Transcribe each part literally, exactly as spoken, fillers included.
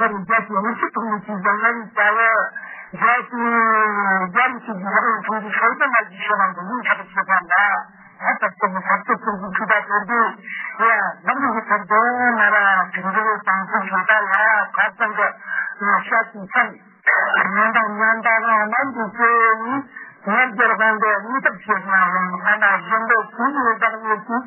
རྒྱལ་སྤྱིའི་དབུ་ཁྲིད་ཐོག་ནས་ཀྱི་འཛམ་གླིང་རྩ་བའི་རྒྱལ་སྤྱིའི་རྒྱལ་རིགས་ཀྱི་རྒྱལ་རིང་ཁྲིམས་ཀྱི་ཤོག་སྒྲིལ་ལ་གཞི་ཞུ་བ་འདི་ཡིན་ཁྱབ་བྱེད་པ་ལ། ད་ལྟ་ཚོ་ནི་ཐབས་ཇུས་ཐོག་གི་ཁུ་ད་ཐོར་དུ་ཡ་ནམ་རྒྱུན་གྱི་ཐོག་ཏུ་ང་ར་དྲིན་གཟོ་དང་ཐུགས་ཞུ་ད་ལ་ཁ་ཚང་གི་ཤ་ཚིག་ཚང་ཉན་དང་ཉན་དང་རང་ནམ་དུ་ཚོས་ནི། ངར་རྒྱལ་དབང་དུ་གཉིས་ཐབས་བྱེད་ན་ཡང་ང་ན་བཞིན་དུ་ཀུན་ནས་བདག་ཉིད་ཀྱི་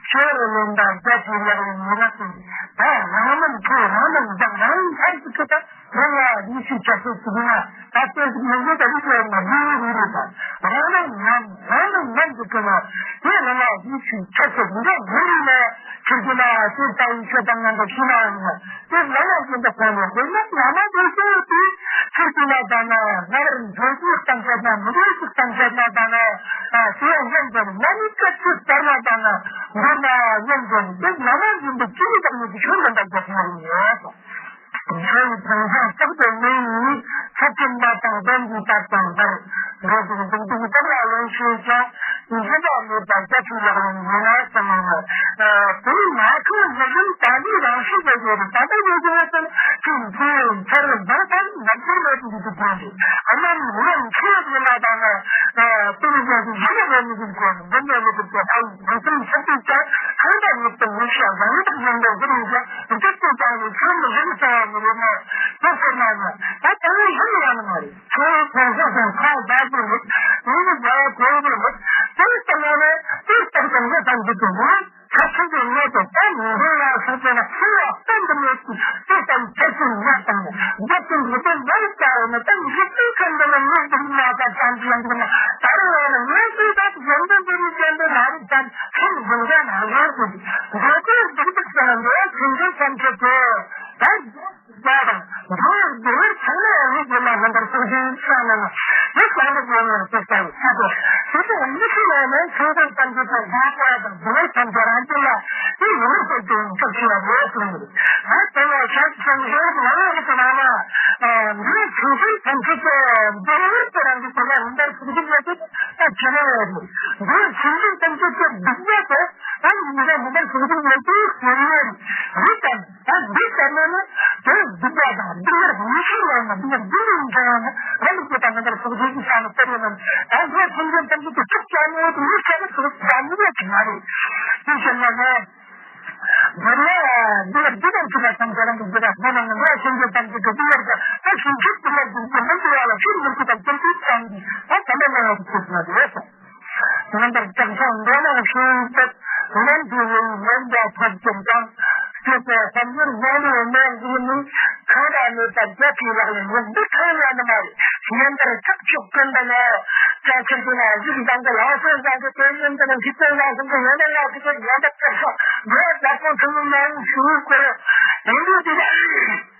ཆོས་རུ་ལེན་པ་རྒྱ་ཆེ་ལེགས་ཡིན་ན་ཀུན་ད་རང་ལམ་ཁོ་རང་ལམ་བདག་རང་ཐར་གྱི་ཁུ་ད་རང་ལ་ཡིད་ཆེས་ཆགས་སྲོལ་ཞིག་ཡིན་ན་ད་ལྟའི་ཟིག་མི་འདོད་པ་ཡིད་ལ་མ་འདུས་རེད་རེད་པ། རང་ལམ་ངམ་རང་ལམ་ངམ་གྱི་ཀུན་ན་དེ་རང་ལ་ཡིད་ཆེས་ཆགས་སྲོལ་འདི་འདྲ་ཡིན་ན་ཁྱེད་ཀྱི་ལ་ཤེས་ལྟ་བུའི་ཆོས་དང་ངན་པ་ཤེས་ན་ཡང་ན། དེ་ལ་ཡང་ཡིན་པ་ཁོ་ནས་དཔེར་ན་ང་མ་དེ་ཤེས་ཏེ་ཚུར་དེ་ལ་ད་ན་ང་རང་འགྲོ་རྒྱུ་གཏམ་བཤད་ན་མི་འགྲོ་རྒྱུ་གཏམ་བཤད་ན་ད་ན་དེ་ཡང་ཡང་དེ་ང་ནི་སྐད་ཆ་ལྟར་ན་ད་ན་འདོད་ན་ཡང་དེ་དེ་ང་མ་ཡིན་པའི་ཅི་ནི་དང་ནི་དེ་ཆོས་ལ་འདང་རྒྱག་ན་རུང་ཡོད། ཆོས་ཕུང་ཤང་རྟག་ཏུ་མེད་ཡིན་ཚད་ཀྱི་མ་དང་ལྡན་གྱི་རྟགས་དང་འདིར་འགྲོ་དང་འདུག་དུས་རྟགས་ལ་ལོན་ཤེས་ཀྱང་། འཇིགས་པ་མེད་པར་རྒྱ་ཆེ་ལེགས་ཡིན་ན་གསུངས་ནས། དེ་ནི་ང་ཚོའི་མི་རྒན་ད་ལྟའི་རང་བཞིན་དུ་ཡོད་པའི་ད་ལྟ་ཡོད་ཀྱང་ཙམ་གྱི་མཐོང་མཐར་འདང་དང་ནམ་རྒྱུན་མེད་པའི་འདུ་ཕོངས་ཏེ་ཨ་མ་ནི་ངོ་མཁས་ཡོད་ན་ད་ནི་དེ་ནི་ཡང་གཞི་ལ་རོལ་མི་འདུག་གོ་འདི་ནས་མི་ཐུབ་ཀྱང་ཨ་ཡི་ང་ཚོའི་ཆབ་སྲིད་ཀྱང་ཧང་ད་ཉིད་དུ་མི་ཤེས་རང་ཐག་ཡིན་པའི་འདི་རིང་ཀྱང་འདི་ཚོ་ཀྱང་ནི་ཁྱོད་མི་རྒན་གསལ་བ་མི་རེད་ན་དེ་ཟེར་ན་ནི་ད་དེ་ནི་ཡིན་ཡང་ནི་མ་རེད། ཁོའི་ཁོང་ཁྲོ་དང་ཁ་བརྡ་རྒྱུ་རེད། ངེད་ཀྱི་རྒྱལ་བ་གོ་རྒྱུ་རེད། དེ་ལྟ་ན་ནི་དེ་ལྟར་དང་དེ་ལྟར་འདི་དེ་ནི་ཁ་ཆེ་གི་ངོ་དེ་ལྟར་མི་འདུག་ལ་སོགས་པ་ལ་ཁོ་ལ་བསྟན་དུ་མེད་ཀྱི་དེ་ལྟར་ཐེ་ཚོམ་ཉག་དང་རྒྱབ་ཏུ་འདི་དེ་ལ་ལྟ་བ་ནི་ད་ངེད་ཀྱི་ཁམས་འདི་ལ་ངོ་དེ་ལ་ད་ཙམ་གྱི་ཡང་འདུག་ན་ད་རུང་ཡང་ན་ངེད་ཀྱི་ད་གཞན་དོན་དེ་རིགས་ཅན་དུ་ན་རིགས་ཙམ་ཁྱིམ་བཟུང་རྒྱ་ན་ངོ་དེ་འདི་ཀོ་སྡུག་སྡུག་ཟེར་ན་འདི་ཡང་ཁྱིམ་འདི་ཙམ་ཁྱེད་དེ་ད། རྒྱ་དང་འགྲོ་བའི་འགྲོ་བའི་ཚང་མས་རིགས་ཀྱི་ལ་མི་འདར་སོགས་ཀྱི་ས་ནས་ནི་བྱང་ཆུབ་ཀྱི་ངོ་བོ་ཅི་ལྟར་ཤེས་པས། དེ་ཚོ་མི་ཤེས་ལ་ནི་ཆོས་དང་ཐམས་ཅད་དང་འགྲོ་བ་དང་འགྲོ་བའི་ཐམས་ཅད་རང་རྒྱུད་ལ་དེ་ཡོངས་སུ་དོན་སྐབས་ཤེས་པ་རེད་གསུངས་ཡོད། ད་དེ་ལ་ཤར་གྱི་སངས་རྒྱས་ལ་ཡོད་ཀྱི་ནང་ན་འདིའི་ཆོས་དང་ཐམས་ཅད་ཀྱི་འགྲོ་བའི་དེ་རང་གི་དེ་ལ་མི་འདར་སོགས་ཀྱི་ཡོད་དེ་ད་ཁྱེད་རང་ཡོད་དེ་འདིའི་ཆོས་དང་ཐམས་ཅད་ཀྱི་སྡིག་པ་དེ་ད་མི་འདར་མི་འདར་སོགས་ཀྱི་ཡོད་དེ་ཡོད་ཡོད་རེད་དམ། ད་འདི་ལྟར་ན་ནི་དེ་སྡིག་པ་དང་སྡིག་པར་མི་ཤེས་པ་ཡིན་ན་སྡིག་པ་འདི་ལས་འབྱུང་བ་ནི་རང་གི་སྐྱེ་བ་ནང་ལྟར་སོགས་ཀྱི་ས་ནི་སྟེར་ཡོད་ན་ད་འདི་ཐམས་ཅད་ཐམས་ཅད་ཀྱི་ཐུགས་ཀྱང་ནི་དེ་མི་ཤེས་པ་སོགས་ཀྱི་ད་མི་ཡོད་ཀྱི་མ་རེད། དེ་ཕྱིར་ན་ནི་འདི་ལ་འདི་དང་ཐུག་པ་ཐམས་ཅད་རང་གི་སྡིག་པ་སྨོས་ན་ནི་ཐམས་ཅད་ཐམས་ཅད་ཀྱི་སྡིག་པ་དང་ད་ཤིན་ཏུ་སྡིག་པ་སྡིག་པ་མི་འདུག་ལ་ཤིན་ཏུ་སྡིག་པ་ཐམས་ཅད་ཀྱང་ད་ད་ལྟ་ན་ཡང་ཐུག་པ་རེད། རྣམ་པར་དག་ས་འདོད་ན་ཤིན་ཏུ་ལམ་དུ་ཡོད་ལམ་པ་ཐབས་ཀྱི་དང་། སྐྱོབ་པའི་དཔལ་འབྱོར་མ་ལུས་མ་འཛིན་ནི། གང་ལ་གནོད་པ་རྒྱ་ཆེ་ལག་ལེན་ཡོད་འདི་གང་ཡང་ནི་མ་རེད། ཉན་པར་ཐག་ཆོད་ཀུན་ཏུ་ནི། ཅང་ཁྱིམ་དུ་ན་གཟུགས་བཟང་པོ་ལང་ཚོ་བཟང་པོ་དོན་ཡོན་ཏུ་ན་འཇིག་རྟེན་བཟང་གསུམ་དུ་ཡོད་ན་ཡང་ཐུག་པར་ཉན་པར་བྱེད་ཤོག་འགྲོ་བ་ཟག་གོང་ཐུན་མོང་མ་ཡིན་ཞུ་བའི་སྐོར། ཡིན་དུས་དེ་ལ།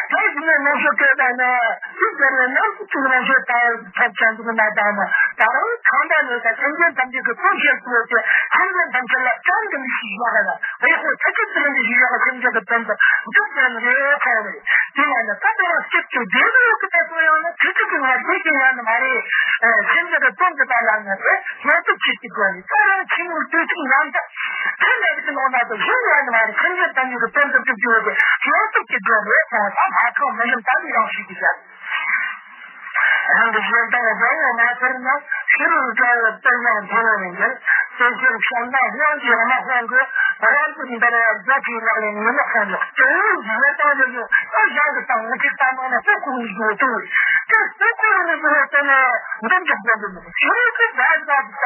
དེ་བཞིན་ནོ་ཤོ་ཀེ་ད་ནི་དེ་ཟེར་བའི་ནང་དུ་ཚུར་རང་ཤོད་ད་ཐབས་ཅན་དུ་ན་ད་ནི་ད་རུང་གང་ད་ནི་ད་སེམས་ཅན་ཐམས་ཅད་ཀྱི་དོན་བྱེད་དགོས་ཏེ་སེམས་ཅན་ཐམས་ཅད་ལ་བྱམས་དང་ཤེས་བྱ་ག་ལ་འོ་ཧོ་ཐ་ཆད་ཚུལ་འདི་ཤེས་བྱ་ག་སེམས་ཅན་གྱི་དོན་དུ་འཇུག་པའི་རེ་ཁོ་རེ། དེ་ལ་ནི་ད་དེ་རང་སྐྱིད་ཀྱི་བདེ་བོ་ཡོད་ཀྱི་ད་དོན་ཡང་ན་དེ་ཚོ་གི་ང་བདེ་ཞིག་ཡང་ནི་མ་རེད། སེམས་ཅན་གྱི་དོན་དུ་ད་ལ་ནི་རེད་སྔོན་དུ་ཆེད་ཀྱི་དགོས་རེད། ད་རང་ཆེན་མོའི་དུས་ཚིགས་ནང་དུ། དེ་ལས་ཀྱི་ནང་ན་དུ་གཞན་ཡང་ནི་མ་རེད། སེམས་ཅན་ཐམས་ཅད་ཀྱི་དོན་དུ་སྒྲུབ་རྒྱུ་ཡོད་པས་ཡོངས་སུ་གྱུར་པའི་ངོ་བོ་དང་ལྷ་ཁང་མི་རྣམས་དམ་པའི་ཡང་ཞིག་གི་ཞལ། རང་གི་ཞལ་དང་རྫོང་ངོ་མ་ཟེར་ན་ཤི་རུ་འདྲ་བའི་དཔེ་ཡང་མཐོང་བའི་འགྱུར། དེ་ཕྱིར་བྱམས་དང་དབང་གིས་རྨ་ཁོང་གི་རང་དུ་འདར་བའི་རྒྱ་ཆེའི་ལག་ལེན་ཉིན་མོ་ཁོང་ལ་དོན་ཡོད་ཀྱི་ཡོད་སྟངས་ལས་ཡོད་ཨ་ཞང་གི་སྟངས་ངོ་ཅིག་ལྟ་མང་ན་ལྟོ་ཁོག་ནས་ཡོད་དོ། དེ་ལྟོ་ཁོག་ནས་ཡོད་དོ་ནས་འདུམ་གྱི་དགོན་པའི་ནང་ཤི་རུ་གི་རྒྱ་རྒྱ་དུ་ལྟ་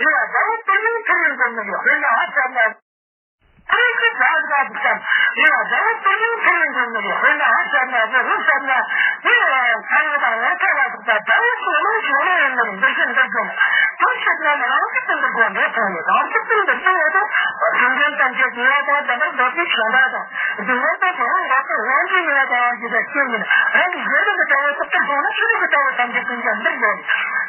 རེ་བ་རྒྱ་བོ་དེ་ཡང་ཐུག་ཡོད་དོ་ནས་ཡོད་དཔེར་ན་ཨ་ཙམ་ན། ཨ་རིག་གི་རྒྱ་རྒྱ་དུ་ཙམ་ཡིན་ལ་རྒྱ་བོ་དེ་ཡང་ཐུག་ཡོད་དོ་ནས་ཡོད་དཔེར་ན་ཨ་ཙམ་ན་རེ་རུ་ཙམ་ན་དེ་ཡང་ཚ་བོ་དང་ངོ་ཚ་བ་དུ་ཙམ་རྒྱ་བོ་སོ་ལོ་ཞོ་ལོ་ཡིན་ནོ་འདི་ཚོ་འདི་དགོས་ན་དེ་ཕྱིར་ན་རང་གི་སྟེང་དུ་དགོས་འདོད་ཐོག་ནས་རང་གི་སྟེང་དུ་སྟེང་འོག་ཏུ་དུས་འགོར་དང་བཅས་དུས་ཡང་དང་ལྡན་པར་འདོད་པའི་བྱོན་པ་དང་། འདི་ངོ་བོ་དང་ངོ་བོ་དབང་གིས་ཉེ་བ་དང་དབང་བྱེད་པའི་སྐྱོན་ཡིན། རང་གི་ཞེ་སྡང་གི་དགྲ་བོ་ཏག་ཏག་སོང་ན་ཤི་རུ་གི་དགྲ་བོ་ཐམས་ཅད་ཀུན་ཀྱང་འདིར་ཡོད།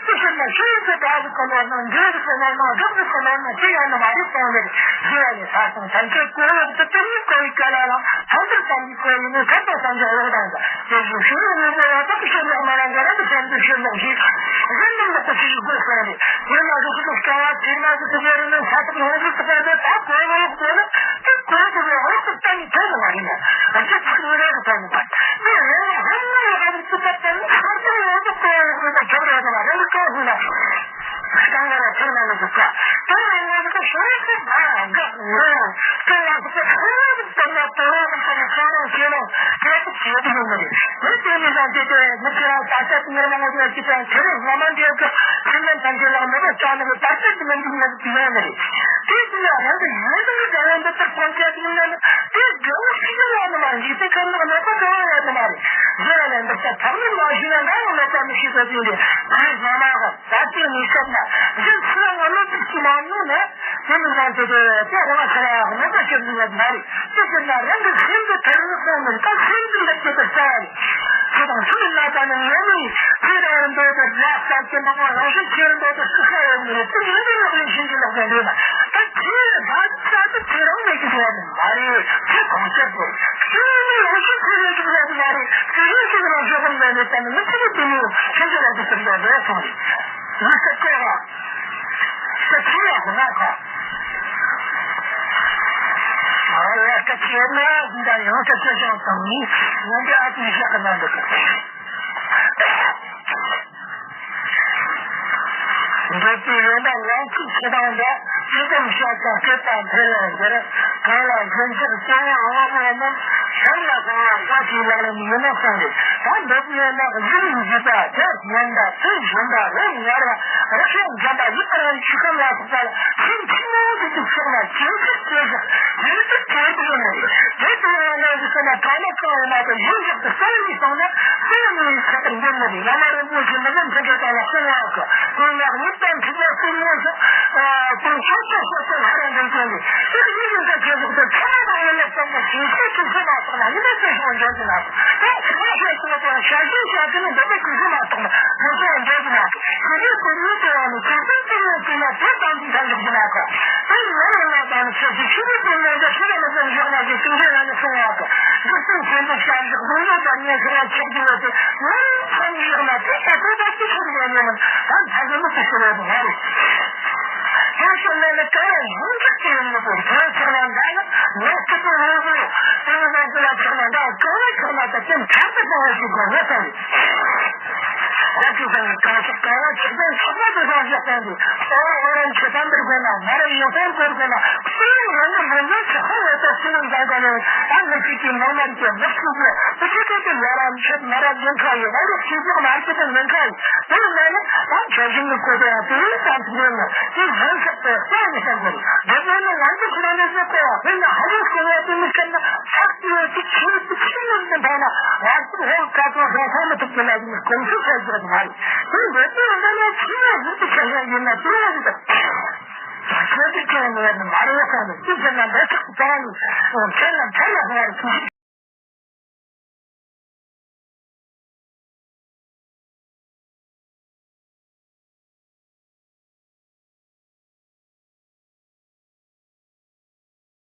དེ་ཕྱིར་ན་ཤི་རུ་གི་དགྲ་བོ་ཀུན་ལོ་ན་འཇིགས་རུ་ཀུན་ལོ་ན་སྒྲིབ་རུ་ཀུན་ལོ་ན་དེ་ཡང་ནི་མ་རིག་སྟོང་ལེར་ཞི་བ་ནི་ས་དང་ཐམས་ཅད་ཀུན་ལོག་ཏུ་དེ་ཉིད་ཀོ་བའི་སྐད་ལ་ལ་ཐམས་ཅད་ཐམས་ཅད་ཀོ་ཡིན་ནི་ཐམས་ཅད་ཐམས་ཅད་འོག་དང་ཟ། དེ་བཞིན་ཤི་རུ་ནི་ཀོ་ཡང་ཏོག་ཏུ་ཤི་ལོག་མ་རང་ག་ར་དུ་ཐམས་ཅད་ཤི་ལོག་ཞིག་རིམ་པ་ལོག་ཏུ་ཤི་ཞིག་དགོས་སོང་ནི་དེ་ན་རུ་ཁུ་ཏུ་སྐྱ་བ་དེ་ན་རུ་ཁུ་ཏུ་ཡོད་ནི་ས་དང་འོག་རུ་ཏུ་ཀོ་ནི་ད་ཀོ་བ་ལོག་ཀོ་ནི་དེ་ཀོ་ཡ་ཀོ་བ་ལོག་ཏུ་ལྟ་ནི་ཐོན་ནི་མ་རེད་ན་ཨ་ཅེ་ཚིག་ནི་རེ་རུ་ཐོན་ནི་མ་རེད། འདུག་ག་དེ་ཡིན་ན་ང་ཚོ་ཤོག་ཁག་མང་གི་ངོ་། དེ་ཡང་ཁོ་ཚོ་ཁོ་རང་ཚོ་ན་དེ་རང་ཚོ་ནས་ཁོ་རང་ཁྱེད་རང་གལ་ཏེ་བྱེད་དུ་ཡོང་གི་རེད། དེ་དེ་མི་ཚང་དེ་དེ་མི་ཚེ་རང་ད་ཆ་དེ་ཉེར་མ་ངོ་དེ་ཅི་ཙང་དེ་རིང་ང་མ་འདྲེ་གི་ཁྱེད་ལ་ཐམས་ཅད་ལ་མི་རོ་ཅང་ནི་ད་ཆ་དེ་མི་འདུག་ནི་དེ་ཡོང་གི་རེད། དེ་དེ་ཡང་རང་གི་ཡོན་ཏན་གྱི་དགྲ་བོ་འདི་ལྟར་ཁོང་ཁྱེད་དེ་ཡིན་ན་ནི་དེ་དགྲ་བོ་ཤི་གི་ཡོད་ནི་མ་རེད། འཇིག་རྟེན་ཁམས་ནང་གནོད་པ་གང་ཡང་ཡོད་ནི་མ་རེད། ཟེར་བ་ལས་འདི་ལྟར་ཐག་རིང་མ་ཤི་ན་ང་ཡང་གནོད་པ་མི་ཤི་ཟེར་གྱི་རེད། དེ་ང་མ་ག་ད་ལྟའི་ངའི་སྐབས་ན་གཞན་ཚུར་ལ་ངོ་མ་ཅིག་ཅི་མ་མྱོང་ན་དེ་མི་ཟང་དེ་དེ་དེ་རང་ཚུར་ལ་ངོ་མ་ཅིག་ཅི་ཡོད་མ་རེད། དེ་ཟེར་ན་རང་གི་སེམས་ཀྱི་ཐར་བའི་ཁོང་མིན་ད་སེམས་ཀྱི་ལེགས་སྐྱེས་པར་བྱ་བ་རེད། ཁྱེད་དང་ཚུར་ལ་ད་ནི་ངོ་མའི་ཚེ་རང་འདོད་པར་ལ་ས་ཀྱི་མ་ངོ་རང་བཞིན་ཁྱེད་འདོད་པར་སུ་ས་ཡོད་མི་རེད། དེ་ཡིན་དུ་ལག་ལེན་བྱེད་ཀྱི་ལག་ལེན་རེད་ན་ད་ཁྱེད་ད་ད་དེ་ཚེ་རང་ལེགས་ཀྱི་བྱ་བ་མ་རེད། དེ་གང་བྱེད་དགོས། དེ་ནི་ལོ་ཤས་ཁོ་ཡོད་ཀྱི་ཡོད་མ་རེད། དེ་ཡོད་ཀྱི་རང་བཞོགས་མ་རེད། ད་ནི་མི་ཚེ་གི་དེ་ནི་ཁྱེད་ཀྱི་ལག་ཏུ་ཟེར་ཡོད་རེད་སོང་རེད། ཡིན་ཟེར་གོ་བ། ད་ཁྱེད་ཡག་པོ་ན་ག་ཨ་ཡ་ད་ཁྱེད་ན་འདི་འདྲ་ཡང་ད་ཁྱེད་ཅང་དང་ནི་ངོ་འདི་ཨ་ཙི་བཞག་གི་ན་འདུག་འབྲས་བུ་ཡོད་ན་ལང་ཚིག་ཆེ་དང་འདྲ། ཅི་ཙམ་བཤད་ཀྱང་སྐད་དང་འཕེལ་བར་འགྱུར། གང་ལ་ལྷུན་གྱིས་སྐྱེ་བོ་དབང་པོ་རྣམས། གཞན་ལ་གང་ལ་བཀའ་བཅས་ལག་ལེན་ཡིན་ནོ་གསུངས་ཏེ། ད་འབྲས་བུ་ཡོད་ན་གཟུགས་འཇིག་པ་དེ་ཉམས་པ་དེ་ཞུམ་པ་རོ་ཉར་བ་རི་ཁྲོད་འཇམ་པ་ཡིད་ཀྱི་རང་ཆོས་ཁམས་ལ་སོགས་པ་ལ་སེམས་ཐུན་མོང་དུ་འདུ་ཤོག་ལ་ཇེ་ཆེར་སྐྱེ་ཞིང་ཇེ་ཆེར་གྱུར་པའི་ཡོད་མོད། དེ་ལྟ་བུའི་གནས་སུ་སོང་ན་གང་ལ་གང་འོང་མ་དང་ཡིད་འཇོག་ཏུ་གསལ་བའི་སོང་ན་དེ་ནི་ཁྱད་པར་འདི་མི་རེད། བླ་མ་རིན་པོ་ཆེ་མི་ལ་མཐུན་འབྲེལ་དང་ལ་གསུང་བ་གི་ཀུན་ལེགས་ཉིད་དང་མཐུན་པའི་ཀུན་སློང་སོགས་ཀུན་ཆོག་ཆོག་སོགས་སུ་ལྷ་རང་དོན་ཅན་ལས་དེ་ཉིད་ཀྱི་ས་ཆེ་ཟུག་ཏུ་ཚད་མ་དང་ཡུལ་ལས་བརྟེན་པའི་ཞིང་ཁམས་ཀུན་སེལ་མ་སོགས་ལ་ཉི་མའི་སྲས་ཤོག་འཇོག་གི་ན་ད་ཚད་མ་ཤེས་སོང་དང་ཞལ་ཤིང་བྱ་ཚུལ་ནི་འདོད་པའི་ཀུན་སེལ་མ་སོགས་ལ་ཀུན་སེལ་འཇོག་གི་ན་དེ་ཉིད་ཀུན་ཉིད་དུ་ཡང་ནི་ཚོགས་ཟིན་ཀུན་ཉིད་ཀུན་ལ་དེ་ཙམ་གྱིས་ཐམས་ཅད་ཀྱི་ན་གོ་དེ་ཉིད་ལ་ཡང་ན་དང་ནི་ཆོས་ཀྱི་ཆོས་ཀྱི་ཀུན་ལ་འདི་ཤེས་རབ་ཀུན་བཞག་ན་ཞེས་ཀུན་སེལ་ལ་ནི་གསུང་བ་གོ་འཇིག་རྟེན་ཆེན་པོའི་བྱ་བཞག་ལུང་ལོ་དང་ཉན་ཤེས་རབ་ཆོག་གི་ཡོད་དེ། ང་ཚང་གི་ཡོད་ན་དེ་ལྟ་བུ་ད་ཅི་ཞིག་ཡོད་ཡོད་མིན་ད་ད་གཟོད་མི་ཚེ་ཤོར་བ་དེ་ང་རེད། དེ་ཤོར་ན་ནི་གང་ཡང་ཡོངས་གྲགས་ཀྱི་ཡོང་གི་པོ་དེ་ཚོ་ལ་འདྲ་ན་ངས་སྐྱིད་པོ་ངོ་བོ་དེ་ནི་ང་ཚོ་ལ་ཆགས་ན་འདྲ་གང་ལ་ཆགས་ན་ད་དེ་མཐར་དུ་གཏོང་བ་ཞིག་དགོས་ངོ་ཚ་ཡིན། ང་ཚོ་ཚང་གི་གང་ཞིག་གང་བ་ཆགས་ཚང་ཆགས་པ་དེ་ཚང་ཞིག་གཏོང་དུས་གཙོ་བོ་ཨོ་རང་ཆོས་ཐམས་པར་དགོས་ན་མ་རེད་ཡོད་ཚང་དགོས་དགོས་ན། སུ་ཡིན་རང་གི་ལུང་ལ་ཆགས་པ་ཡོད་པ་སུ་ཡིན་ཀྱང་ག་ནས་ད་ང་ཅིག་གི་ནང་མར་གྱི་ལག་ཤུབས་ལ་སུ་ཅི་ཏོ་ཏི་ཡ་ར་མཆོད་མ་ར་ལེན་ཁ་ཡོད་ཨ་རོགས་ཤེས་ཀྱི་མ་ར་ཅི་ཏོ་ལེན་ཁ་ཡོད། དེ་ཡིན་ན་ནི་ད་བྱ་བཞིན་གྱི་གོ་དེ་ཡང་དེ་ཡིན་ཙམ་ཞིག་ཡོད་ན་དེ་གཞན་ཞིག་ཏུ་གསལ་ཡིན་བསམ་དགོས། འདི་ནི་ང་ཚོ་ཁོ་རང་ནས་བཟོ་དགོས་པ་དཔེར་ན་ཧ་ལས་སྐོང་བ་དེ་མི་ཤེས་ན་ཕྱག་ཏུ་ཡོད་ཅིག་ཆེ་ཅིག་ཆེ་མོ་ནས་འཕངས་ན་ང་ཚོ་ཧོ་ཀ་ཚོ་ཧོ་ཧོ་མི་ཐུབ་ཀྱི་ལ་ཡིན་གོམས་སྲོལ་ཆགས་ཀྱི་རེད་མ་རེད། དེ་འདི་ལྟ་ཡིན་ན་ནི་ཆེ་བ་ཟིག་ཏུ་ཆགས་ཡ་ཡིན་ན་དེ་རང་ཟིག་ཏུ། ཆོས་ཀྱི་སྐྱོན་མེད་ནི་མ་རེད་བསམ་ནས་ཅི་བྱས་ན་འདོད་ཆགས་ཀྱི་རྩ་བ་ནི་འཕྲལ་ལ་འཕྲལ་ལ་སོང་བར་གྱིས་ཤིག